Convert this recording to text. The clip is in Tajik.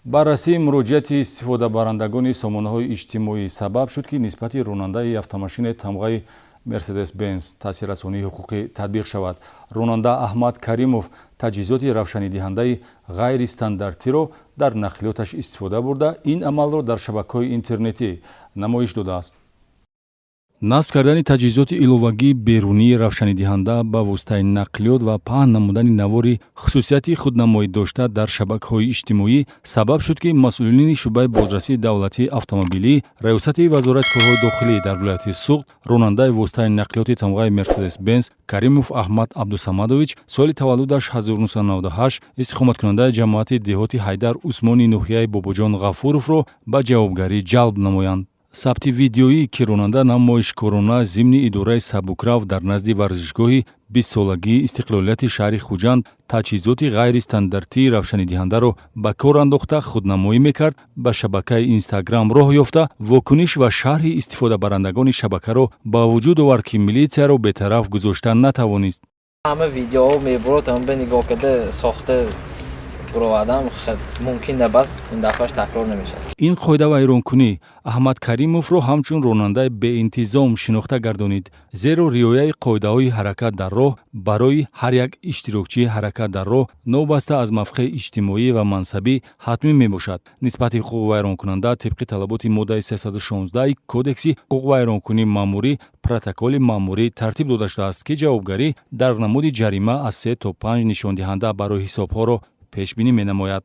Баррасии муроҷиати истифодабарандагони сомонаҳои иҷтимоӣ сабаб шуд, ки нисбати ронандаи автомошинаи тамғаи Мерседес Бенз таъсиррасонии ҳуқуқӣ татбиқ шавад. Ронанда Аҳмад Каримов таҷҳизоти равшанидиҳандаи ғайристандартиро дар нақлиёташ истифода бурда, ин амалро дар шабакаҳои интернетӣ намоиш додааст. Насб кардани таҷҳизоти иловагии берунии равшанидиҳанда ба воситаи нақлиёт ва паҳн намудани навори хусусияти худнамоӣ дошта дар шабакаҳои иҷтимоӣ сабаб шуд, ки масъулини шӯъбаи бозрасии давлатии автомобилӣ Раёсати Вазорати корҳои дохилӣ дар вилояти Суғд ронандаи воситаи нақлиёти тамғаи Мерседес Бенз Каримов Аҳмад Абдусамадович, соли таваллудаш 1998, истиқоматкунандаи ҷамоати деҳоти Ҳайдар Усмони ноҳияи Бобоҷон Ғафуровро ба ҷавобгарӣ ҷалб намоянд. Сабти видеоӣ, ки ронанда намоишкорона зимни идораи сабукрав дар назди варзишгоҳи 20-солагии истиқлолияти шаҳри Хуҷанд таҷҳизоти ғайристандартии равшанидиҳандаро ба кор андохта худнамоӣ мекард, ба шабакаи Инстаграм роҳ ёфта, вокуниш ва шарҳи истифодабарандагони шабакаро ба вуҷуд овард, ки милитсияро бетараф гузошта натавонист. Ҳама видеоҳо мебурод, ҳама нигоҳ карда сохта буровардам, мумкин набас, ин дафъаш такрор намешавад. Ин қоидавайронкунӣ Аҳмад Каримовро ҳамчун ронандаи беинтизом шинохта гардонид, зеро риояи қоидаҳои ҳаракат дар роҳ барои ҳар як иштирокчии ҳаракат дар роҳ, новобаста аз мавқеи иҷтимоӣ ва мансабӣ, ҳатмӣ мебошад. Нисбати ҳуқуқвайронкунанда тибқи талаботи моддаи 316 Кодекси ҳуқуқвайронкунии маъмурӣ протоколи маъмурӣ тартиб дода шудааст, ки ҷавобгарӣ дар намуди ҷарима аз се то панҷ нишондиҳанда барои ҳисобҳоро пешбинӣ менамояд.